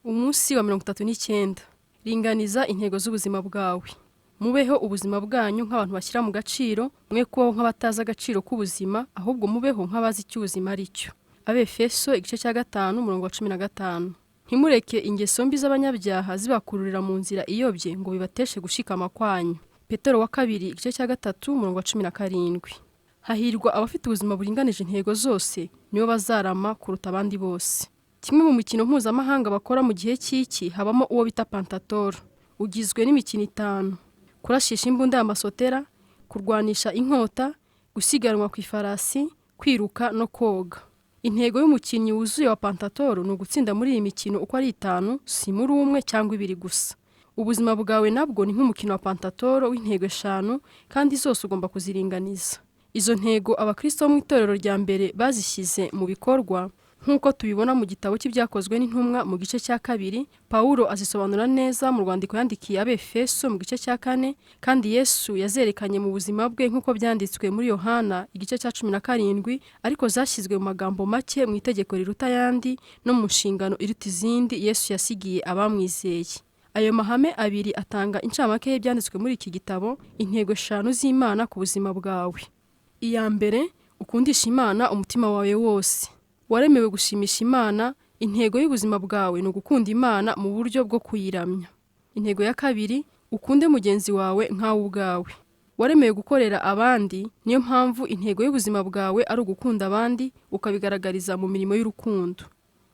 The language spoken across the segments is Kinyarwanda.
Umunsi wa 39. Ringaniza intego z'ubuzima bwawe. Mubeho ubuzima bwanyu nk'abantu bashyira mu gaciro, mwe kubaho nk'abatazi agaciro k'ubuzima, ahubwo mubeho nk'abazi icyo ubuzima ari cyo. Abefeso igice cya 5 umurongo wa 15. Ntimureke ingeso mbi z'abanyabyaha zibakururira mu nzira iyobye ngo bibateshe gushikama kwanyu. Petero wa kabiri igice cya 3 umurongo wa 17. Hahirwa abafite ubuzima buringanije intego zose, nibo bazarama kuruta abandi bose. Kimwe mu mikino mpuzamahanga bakora mu gihe cy'iki habamo uwo bita pantatoro. Ugizwe n'imikino itanu: kurashisha imbunda y'amasotera, kurwanisha inkota, gusiganwa ku ifarasi, kwiruka no koga. Intego y'umukinnyi wuzuye wa pantatoro ni ugutsinda muri iyi mikino uko ari itanu, si muri umwe cyangwa ibiri gusa. Ubuzima bwawe nabwo ni nk'umukino wa pantatoro w'intego eshanu kandi zose ugomba kuziringaniza. Izo ntego abakristo bo mu itorero rya mbere bazishyize mu bikorwa nk'uko tubibona mu gitabo cy'Ibyakozwe n'Intumwa mu gice cya 2, Pawulo azisobanura neza mu rwandiko yandikiye Abefeso mu gice cya 4, kandi Yesu yazerekanye mu buzima bwe nk'uko byanditswe muri Yohana igice cya 17, ariko zashyizwe mu magambo make mu itegeko riruta ayandi no mu nshingano iruta izindi Yesu yasigiye abamwizeye. Ayo mahame abiri atanga incamake y'ibyanditswe muri iki gitabo, intego eshanu z'Imana ku buzima bwawe. Iya mbere, ukundisha Imana umutima wawe wose. Waremewe gushimisha Imana, intego y'ubuzima bwawe ni ugukunda Imana mu buryo bwo kuyiramya. Intego ya kabiri, ukunde mugenzi wawe nkawe ubwawe. Waremewe gukorera abandi, niyo mpamvu intego y'ubuzima bwawe ari ugukunda abandi, ukabigaragariza mu mirimo y'urukundo.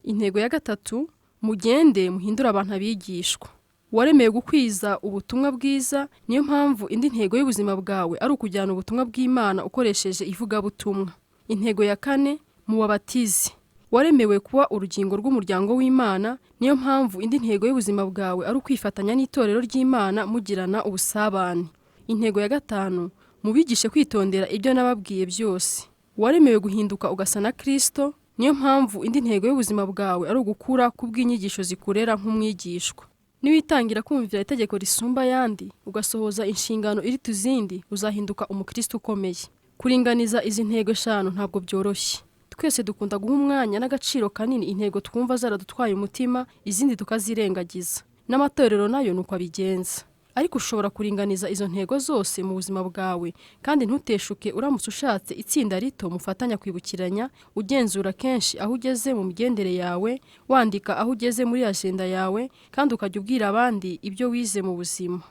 Intego ya gatatu, mugende muhindure abantu abigishwa. Waremewe gukwiza ubutumwa bwiza, niyo mpamvu indi ntego y'ubuzima bwawe ari ukujyana ubutumwa bw'Imana ukoresheje ivugabutumwa. Intego ya kane, mubabatize. Waremewe kuba urugingo rw'umuryango w'Imana, niyo mpamvu indi ntego y'ubuzima bwawe ari ukwifatanya n'itorero ry'Imana mugirana ubusabane. Intego ya gatanu, mubigishe kwitondera ibyo nababwiye byose. Waremewe guhinduka ugasa na Kristo, niyo mpamvu indi ntego y'ubuzima bwawe ari ugukura kubw'inyigisho zikurera nk'umwigishwa. Niwitangira kumvira itegeko risumba ayandi, ugasohoza inshingano iruta izindi, uzahinduka umukristo ukomeye. Kuringaniza izi ntego eshanu ntabwo byoroshye. Twese dukunda guha umwanya n'agaciro kanini intego twumva zaradutwaye umutima, izindi tukazirengagiza. N'amatorero nayo nuko abigenza. Ariko ushobora kuringaniza izo ntego zose mu buzima bwawe, kandi ntuteshuke uramutse ushatse itsinda rito mufatanya kwibukiranya, ugenzura kenshi aho ugeze mu migendere yawe, wandika aho ugeze muri ajenda yawe, kandi ukajya ubwira abandi ibyo wize mu buzima.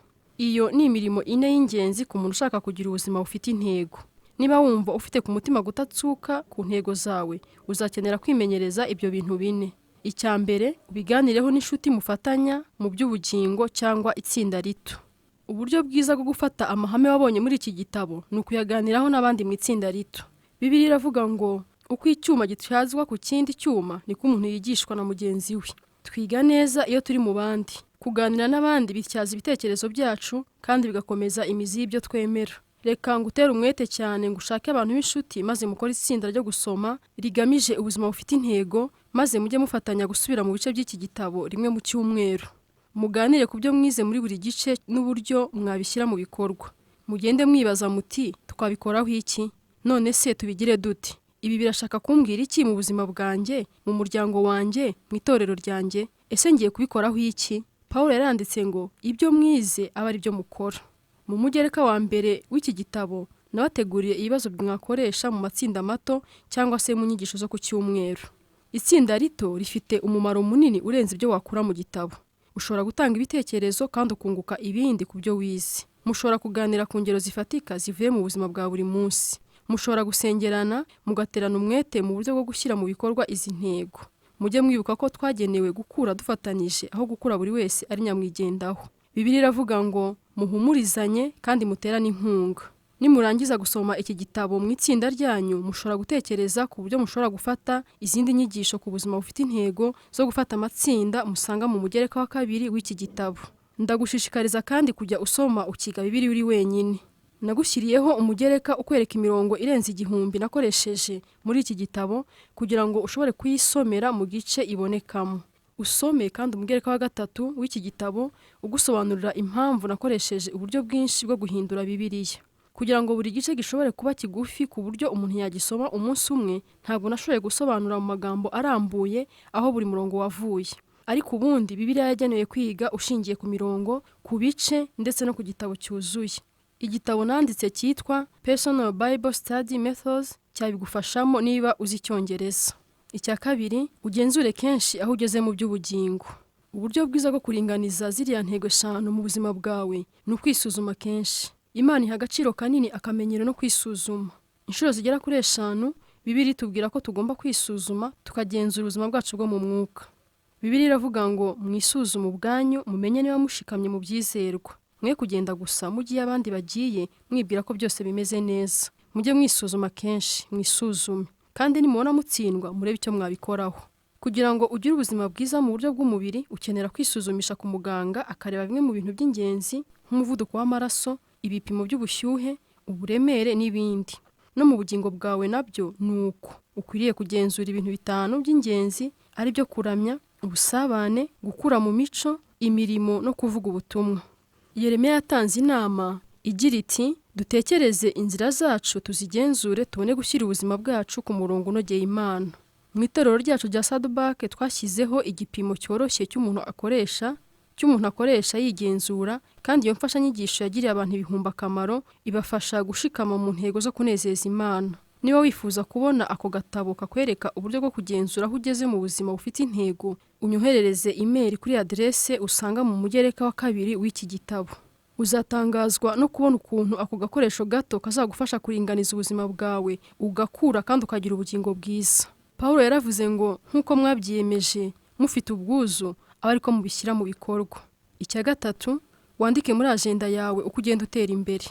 Iyo ni imirimo ine y'ingenzi ku muntu ushaka kugira ubuzima bufite intego. Niba wumva ufite ku mutima gutatsuka ku ntego zawe, uzakenera kwimenyereza ibyo bintu bine. Icya mbere, ubiganireho n'inshuti mufatanya mu by'ubugingo cyangwa itsinda rito. Uburyo bwiza bwo gufata amahame wabonye muri iki gitabo ni ukuyaganiraho n'abandi mu itsinda rito. Bibiliya iravuga ngo uko icyuma gityazwa ku kindi cyuma niko umuntu yigishwa na mugenzi we. Twiga neza iyo turi mu bandi. Kuganira n'abandi bityaza ibitekerezo byacu kandi bigakomeza imizi y'ibyo twemera. Reka ngutere umwete cyane ngo ushake abantu b'inshuti maze mukore itsinda ryo gusoma rigamije ubuzima bufite intego, maze mujye mufatanya gusubira mu bice by'iki gitabo rimwe mu cyumweru. Muganire ku byo mwize muri buri gice n'uburyo mwabishyira mu bikorwa. Mugende mwibaza muti twabikoraho iki? None se tubigire dute? Ibi birashaka kumbwira iki mu buzima bwanjye, mu muryango wanjye, mu itorero ryanjye? Ese ngiye kubikoraho iki? Pawulo yaranditse ngo ibyo mwize abe ari byo mukora. Mu mugereka wa mbere w'iki gitabo nabateguriye ibibazo mwakoresha mu matsinda mato cyangwa se mu nyigisho zo ku cyumweru. Itsinda rito rifite umumaro munini urenze ibyo wakura mu gitabo. Ushobora gutanga ibitekerezo kandi ukunguka ibindi ku byo wize. Mushobora kuganira ku ngero zifatika zivuye mu buzima bwa buri munsi. Mushobora gusengerana, mugaterana umwete mu buryo bwo gushyira mu bikorwa izi ntego. Mujye mwibuka ko twagenewe gukura dufatanije, aho gukura buri wese ari nyamwigendaho. Bibiliya iravuga ngo muhumurizanye kandi muterane inkunga. Nimurangiza gusoma iki gitabo mu itsinda ryanyu, mushobora gutekereza ku buryo mushobora gufata izindi nyigisho ku buzima bufite intego zo gufata amatsinda musanga mu mugereka wa 2 w'iki gitabo. Ndagushishikariza kandi kujya usoma ukiga Bibiliya uri wenyine. Nagushyiriyeho umugereka ukwereka imirongo irenze 1000 nakoresheje muri iki gitabo kugira ngo ushobore kuyisomera mu gice ibonekamo. Usome kandi umugereka wa 3 w'iki gitabo ugusobanurira impamvu nakoresheje uburyo bwinshi bwo guhindura Bibiliya. Kugira ngo buri gice gishobore kuba kigufi ku buryo umuntu yagisoma umunsi umwe, ntabwo nashoboye gusobanura mu magambo arambuye aho buri murongo wavuye. Ariko ubundi Bibiliya yagenewe kwiga ushingiye ku mirongo, ku bice ndetse no ku gitabo cyuzuye. Igitabo nanditse cyitwa Personal Bible Study Methods cyabigufashamo niba uzi Icyongereza. Icya kabiri, ugenzure kenshi aho ugeze mu by'ubugingo. Uburyo bwiza bwo kuringaniza ziriya ntego eshanu mu buzima bwawe ni ukwisuzuma kenshi. Imana iha agaciro kanini akamenyero no kwisuzuma. Inshuro zigera kuri 5, Bibiliya itubwira ko tugomba kwisuzuma tukagenzura ubuzima bwacu bwo mu mwuka. Bibiliya iravuga ngo mwisuzume ubwanyu mumenye niba mushikamye mu byizerwa. Mwe kugenda gusa mugiye abandi bagiye mwibwira ko byose bimeze neza. Mujye mwisuzuma kenshi, mwisuzume. Kandi nimubona mutsindwa murebe icyo mwabikoraho. Kugira ngo ugire ubuzima bwiza mu buryo bw'umubiri, ukenera kwisuzumisha ku muganga akareba bimwe mu bintu by'ingenzi nk'umuvuduko w'amaraso, ibipimo by'ubushyuhe, uburemere n'ibindi. No mu bugingo bwawe nabyo ni uko. Ukwiriye kugenzura ibintu 5 by'ingenzi ari byo kuramya, ubusabane, gukura mu mico, imirimo no kuvuga ubutumwa. Yeremiya yatanze inama igira iti dutekereze inzira zacu tuzigenzure tubone gushyira ubuzima bwacu ku murongo unogeye Imana. Mu itorero ryacu rya Saddleback twashyizeho igipimo cyoroshye cy'umuntu akoresha yigenzura, kandi iyo mfashanyigisho yagiriye abantu ibihumbi akamaro, ibafasha gushikama mu ntego zo kunezeza Imana. Niba wifuza kubona ako gatabo kakwereka uburyo bwo kugenzura aho ugeze mu buzima bufite intego, unyoherereze email kuri adresse usanga mu mugereka wa 2 w'iki gitabo. Uzatangazwa no kubona ukuntu ako gakoresho gato kazagufasha kuringaniza ubuzima bwawe, ugakura kandi ukagira ubugingo bwiza. Pawulo yaravuze ngo nk'uko mwabyiyemeje mufite ubwuzu, abe ariko mubishyira mu bikorwa. Icya gatatu, wandike muri ajenda yawe uko ugenda utera imbere.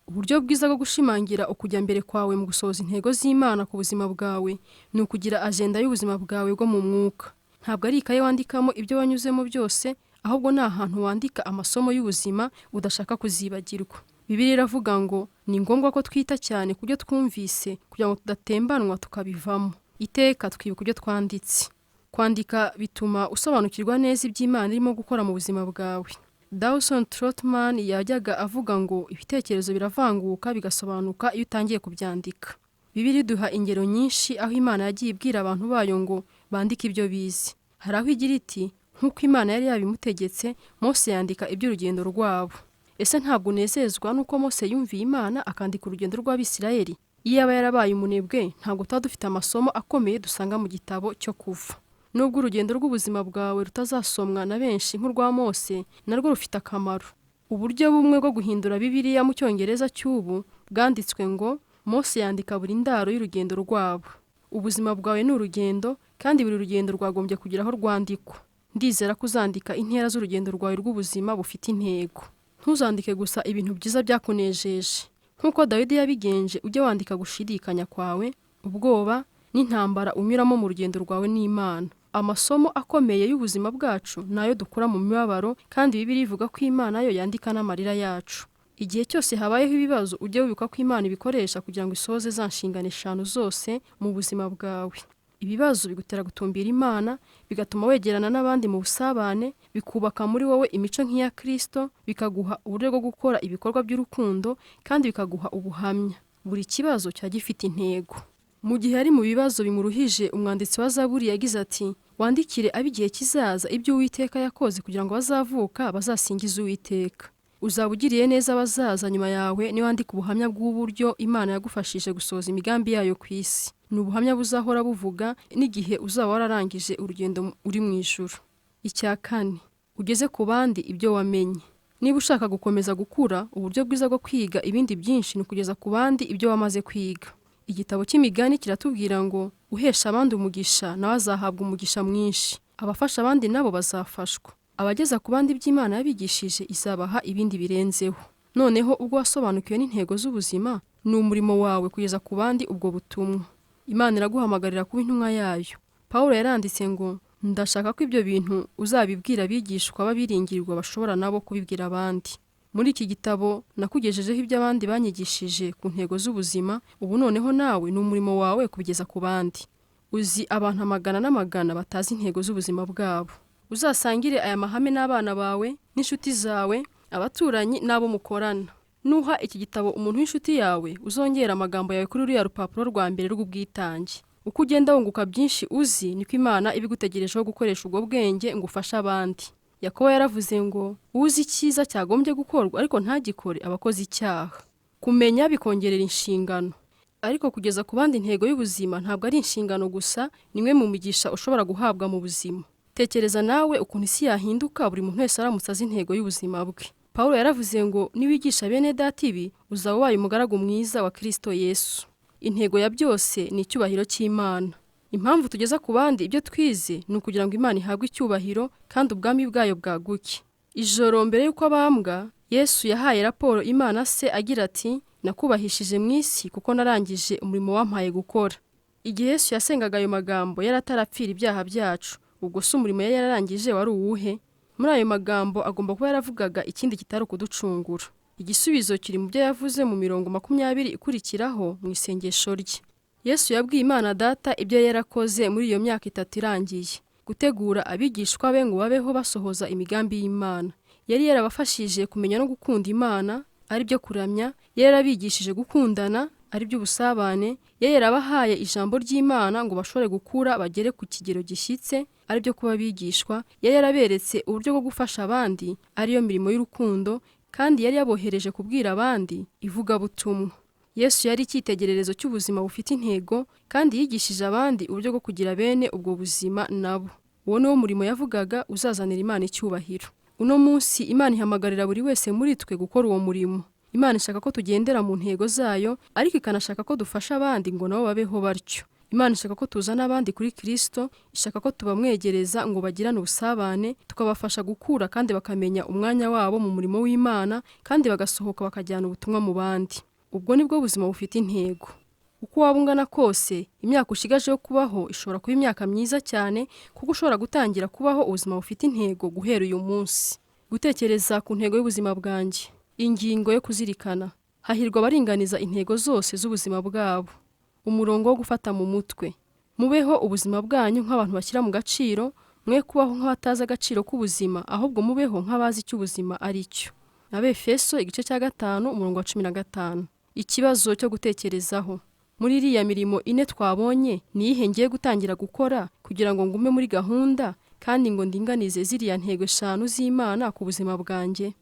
Uburyo bwiza bwo gushimangira ukujya mbere kwawe mu gusohoza intego z'Imana ku buzima bwawe ni ukugira ajenda y'ubuzima bwawe bwo mu mwuka. Ntabwo ari ikaye wandikamo ibyo wanyuzemo byose, ahubwo ni ahantu wandika amasomo y'ubuzima udashaka kuzibagirwa. Bibiliya iravuga ngo ni ngombwa ko twita cyane ku byo twumvise kugira ngo tudatembanwa tukabivamo. Iteka twibuka ibyo twanditse. Kwandika bituma usobanukirwa neza iby'Imana irimo gukora mu buzima bwawe. Dawson Trotman yajyaga avuga ngo ibitekerezo biravanguka bigasobanuka iyo utangiye kubyandika. Bibiliya iduha ingero nyinshi aho Imana yagiye ibwira abantu bayo ngo bandike ibyo bize. Hari aho igira iti nk'uko Imana yari yabimutegetse, Mose yandika iby'urugendo rwabo. Ese ntabwo unezezwa n'uko Mose yumviye Imana akandika urugendo rw'Abisirayeli? Iyo aba yarabaye umunebwe, ntabwo tuba dufite amasomo akomeye dusanga mu gitabo cyo Kuva. Nubwo urugendo rw'ubuzima bwawe rutazasomwa na benshi nk'urwa Mose, narwo rufite akamaro. Uburyo bumwe bwo guhindura Bibiliya mu Cyongereza cy'ubu bwanditswe ngo Mose yandika buri ndaro y'urugendo rwabo. Ubuzima bwawe ni urugendo, kandi buri rugendo rwagombye kugira aho rwandikwa. Ndizera ko uzandika intera z'urugendo rwawe rw'ubuzima bufite intego. Ntuzandike gusa ibintu byiza byakunejeje. Nk'uko Dawidi yabigenje, ujye wandika gushidikanya kwawe, ubwoba n'intambara unyuramo mu rugendo rwawe n'Imana. Amasomo akomeye y'ubuzima bwacu nayo dukura mu mibabaro, kandi Bibiliya ivuga ko Imana yo yandika n'amarira yacu. Igihe cyose habayeho ibibazo, ujye wibuka ko Imana ibikoresha kugira ngo isohoze za nshingano 5 zose mu buzima bwawe. Ibibazo bigutera gutumbira Imana, bigatuma wegerana n'abandi mu busabane, bikubaka muri wowe imico nk'iya Kristo, bikaguha uburyo bwo gukora ibikorwa by'urukundo, kandi bikaguha ubuhamya. Buri kibazo cya gifite intego. Mu gihe ari mu bibazo bimuruhije, umwanditsi wa Zaburi yagize ati wandikire ab'igihe kizaza ibyo Uwiteka yakoze kugira ngo bazavuka bazasingize Uwiteka. Uzaba ugiriye neza abazaza nyuma yawe niwandika ubuhamya bw'uburyo Imana yagufashije gusohoza imigambi yayo ku isi. Ni ubuhamya buzahora buvuga n'igihe uzaba wararangije urugendo uri mu ijuru. Icya kane, ugeze ku bandi ibyo wamenye. Niba ushaka gukomeza gukura, uburyo bwiza bwo kwiga ibindi byinshi ni ukugeza ku bandi ibyo wamaze kwiga. Igitabo cy'Imigani kiratubwira ngo uhesha abandi umugisha nawe azahabwa umugisha mwinshi. Abafasha abandi nabo bazafashwa. Abageza ku bandi iby'Imana yabigishije izabaha ibindi birenzeho. Noneho ubwo wasobanukiwe n'intego z'ubuzima, ni umurimo wawe kugeza ku bandi ubwo butumwa. Imana iraguhamagarira kuba intumwa yayo. Pawulo yaranditse ngo ndashaka ko ibyo bintu uzabibwira abigishwa b'abiringirwa bashobora nabo kubibwira abandi. Muri iki gitabo nakugejejeho ibyo abandi banyigishije ku ntego z'ubuzima, ubu noneho nawe ni umurimo wawe kubigeza ku bandi. Uzi abantu amagana n'amagana batazi intego z'ubuzima bwabo. Uzasangire aya mahame n'abana bawe, n'inshuti zawe, abaturanyi n'abo mukorana. Nuha iki gitabo umuntu w'inshuti yawe, uzongera amagambo yawe kuri ruriya rupapuro rwa mbere rw'ubwitange. Uko ugenda wunguka byinshi uzi, niko Imana iba igutegerejeho gukoresha ubwo bwenge ngo ufashe abandi. Yakobo yaravuze ngo uzi icyiza cyagombye gukorwa ariko ntagikore aba akoze icyaha. Kumenya bikongerera inshingano. Ariko kugeza ku bandi intego y'ubuzima ntabwo ari inshingano gusa, ni imwe mu migisha ushobora guhabwa mu buzima. Tekereza nawe ukuntu isi yahinduka buri muntu wese aramutse azi intego y'ubuzima bwe. Pawulo yaravuze ngo niwigisha bene data ibi, uzaba ubaye umugaragu mwiza wa Kristo Yesu. Intego ya byose ni icyubahiro cy'Imana. Impamvu tugeza ku bandi ibyo twize ni ukugira ngo Imana ihabwe icyubahiro kandi ubwami bwayo bwaguke. Ijoro mbere y'uko abambwa, Yesu yahaye raporo Imana se agira ati nakubahishije mu isi kuko narangije umurimo wampaye gukora. Igihe Yesu yasengaga ayo magambo yari atarapfira ibyaha byacu, ubwo se umurimo yari yararangije wari uwuhe? Muri ayo magambo agomba kuba yaravugaga ikindi kitari ukuducungura. Igisubizo kiri mu byo yavuze mu mirongo 20 ikurikiraho mu isengesho rye. Yesu yabwiye Imana Data ibyo yari yarakoze muri iyo myaka 3 irangiye, gutegura abigishwa be ngo babeho basohoza imigambi y'Imana. Yari yarabafashije kumenya no gukunda Imana, ari byo kuramya, yari yarabigishije gukundana, ari byo ubusabane, yari yarabahaye ijambo ry'Imana ngo bashobore gukura bagere ku kigero gishyitse, ari byo kuba abigishwa, yari yaraberetse uburyo bwo gufasha abandi, ariyo mirimo y'urukundo, kandi yari yabohereje kubwira abandi ivugabutumwa. Yesu yari icyitegererezo cy'ubuzima bufite intego, kandi yigishije abandi uburyo bwo kugira bene ubwo buzima nabo. Uwo ni wo murimo yavugaga uzazanira Imana icyubahiro. Uno munsi Imana ihamagarira buri wese muri twe gukora uwo murimo. Imana ishaka ko tugendera mu ntego zayo, ariko ikanashaka ko dufasha abandi ngo nabo babeho batyo. Imana ishaka ko tuzana abandi kuri Kristo, ishaka ko tubamwegereza ngo bagirane ubusabane, tukabafasha gukura kandi bakamenya umwanya wabo mu murimo w'Imana, kandi bagasohoka bakajyana ubutumwa mu bandi. Ubwo nibwo buzima bufite intego. Uko waba ungana kose, imyaka ushigaje yo kubaho ishobora kuba imyaka myiza cyane, kuko ushobora gutangira kubaho ubuzima bufite intego guhera uyu munsi. Gutekereza ku ntego y'ubuzima bwanjye. Ingingo yo kuzirikana. Hahirwa abaringaniza intego zose z'ubuzima bwabo. Umurongo wo gufata mu mutwe. Mubeho ubuzima bwanyu nk'abantu bashyira mu gaciro, mwe kubaho nk'abatazi agaciro k'ubuzima, ahubwo mubeho nk'abazi icyo ubuzima ari cyo. Abefeso igice cya 5 umurongo wa 15. Ikibazo cyo gutekerezaho. Muri iriya mirimo 4 twabonye, ni iyihe ngiye gutangira gukora kugira ngo ngume muri gahunda kandi ngo ndinganize ziriya ntego 5 z'Imana ku buzima bwanjye?